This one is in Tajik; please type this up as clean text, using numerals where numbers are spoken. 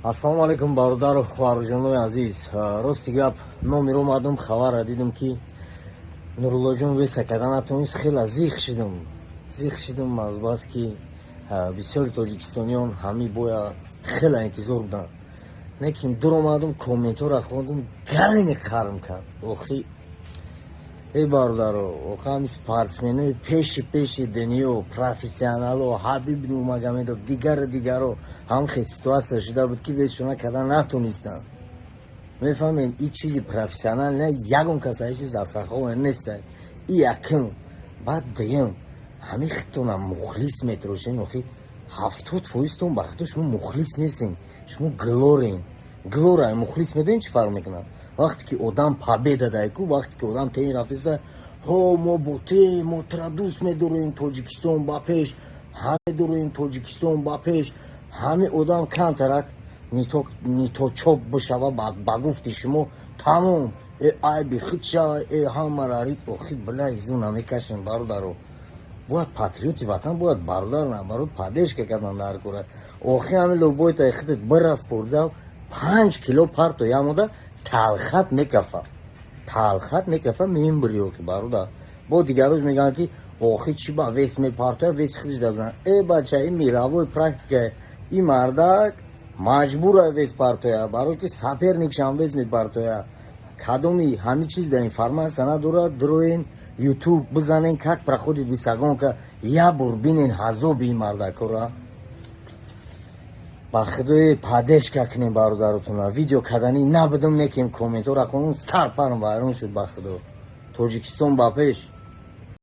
Ассалому алайкум, бародару хоҳарҷонои азиз. Рости гап, номер омадум, хабара дидум, ки Нуруллоҷон веса карда натонист. Хела зиқ шидум, зиқ шидум, азбаски бисёри тоҷикистониён ҳами боя хела интизор буданд. Лекин дур омадум, комментҳоро хондум, гарини қарм кард. Охи, эй бародаро, охи, ҳами спортсменои пеши пеши дунё, профессионало, Ҳабиб Нурмагомедов, дигару дигаро ҳам хел ситуация шуда буд, ки весшона карда натонистанд. Мефаҳмед, и чизи профессионал не, ягон кас ай чиз дастархона неста. И якум. Баъд дуюм, ҳами хитона мухлис метрошен. Охи, 70%тон ба хито шумо мухлис нестен, шумо глорен. Глора мухлис медонед, чӣ фарқ мекунад? Вақте ки одам победа дайку, вақте ки одам тени рафтеста, ҳо, мо бо те, мо тра дӯст медорем, Тоҷикистон ба пеш, ҳаме дорем, Тоҷикистон ба пеш. Ҳами одам камтарак нито чоп бишава, ба гуфти шумо тамом, э айби худша, э ҳамара рит. Охи, била, изу намекашем, бародаро. Бояд патриоти ватан бояд бародар наоборот поддержка кардан дар кора. Охи, ҳами любойта худат бира спортзал, 5 кило парто ямода, талхат мекафа, талхат мекафа, мембури. Охи, бародар, бо дигарӯз мегӯянд, ки охи, чӣ ба вес мепартоя, веси худаш дабзан. Э бача, ин мировой практика. И мардак маҷбура вес партоя, барое ки соперникшам вес мепартоя. Кадоми ҳамин чиз да информация надорад, дроен Ютуб бизанен, «Как проходит весогонка», як бор бинен ҳазоби ин мардакора. Ба худои, поддержка кунем бародаротона. Видео каданӣ набудум, некем комментҳоро хонум, сарпарм вайрон шуд. Ба худо, Тоҷикистон ба пеш!